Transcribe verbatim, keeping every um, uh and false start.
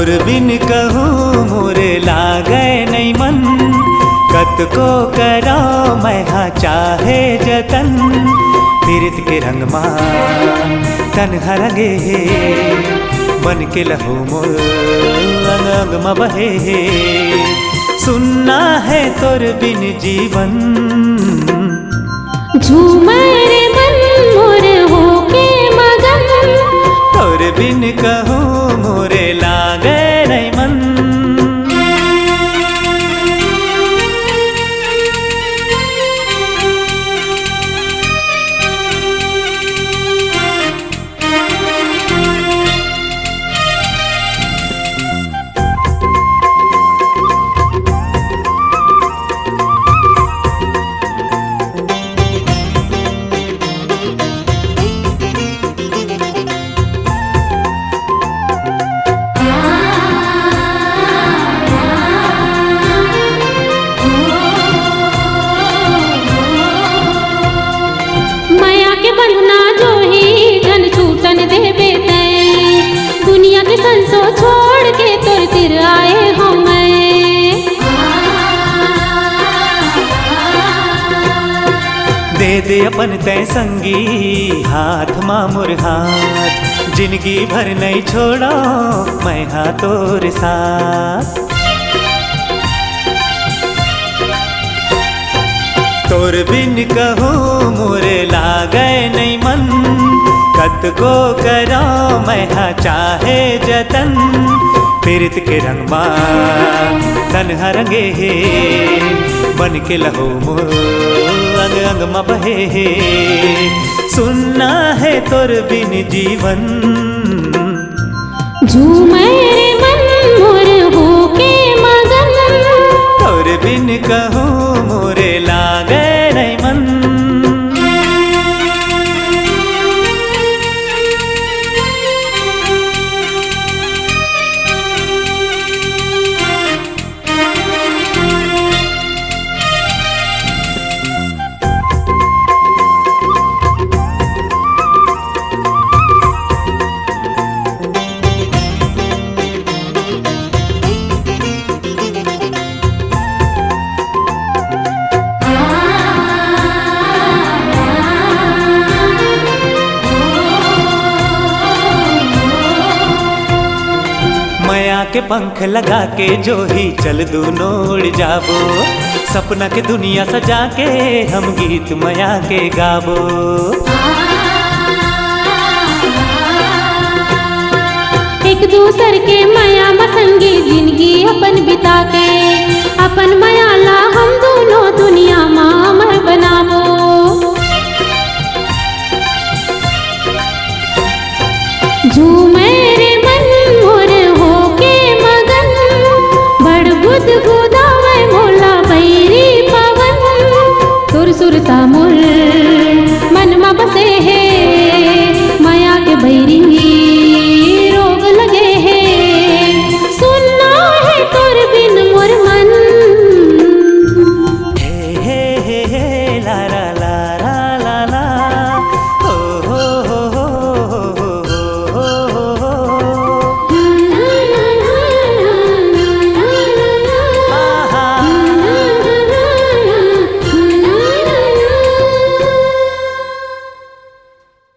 तोर बिन कहूँ मोरे लागे नइ मन, कतको करँव मैं हा चाहे जतन। पीरित के रंग मा तन ह रंगे हे, बन के लहू मोर अंग अंग म बहे हे। सुन्ना हे तोर बिन जीवन। झूमय रे मन मोर होके मगन। तोर बिन कहूँ मोरे लागे नइ मन। मया के बंधना जो ही झन छूटन देबे तैं। दुनिया के संसो छोड़ के तोर तिर आए हँव मैं। दे दे अपन तैं संगी हाथ मा मोर हाथ, जिनगी भर नइ छोड़ँव मैं हा तोर साथ। तोर बिन कहूँ मोरे लागे नइ मन, कतको करँव मैं हा चाहे जतन। पीरित के रंग मा तन ह रंगे हे, बन के लहू मोर अंग अंग म बहे हे। सुन्ना हे तोर बिन जीवन। झूमय रे मन मोर होके मगन। तोर बिन कहूँ मोरे लागे नइ मन। मया के पंख लगा के जो ही चल दूनों उड़ जाबो। सपना के दुनिया सजा के हम गीत मया के गाबो। एक दूसर के मया म संगी जिनगी अपन बिता के, अपन मया ला हम दूनों दुनिया म अमर बनाबो। झूमय रे मन मोर होके मगन, बड़ गुदगुदावय मोला बैरी पवन। तोर सुरता मोर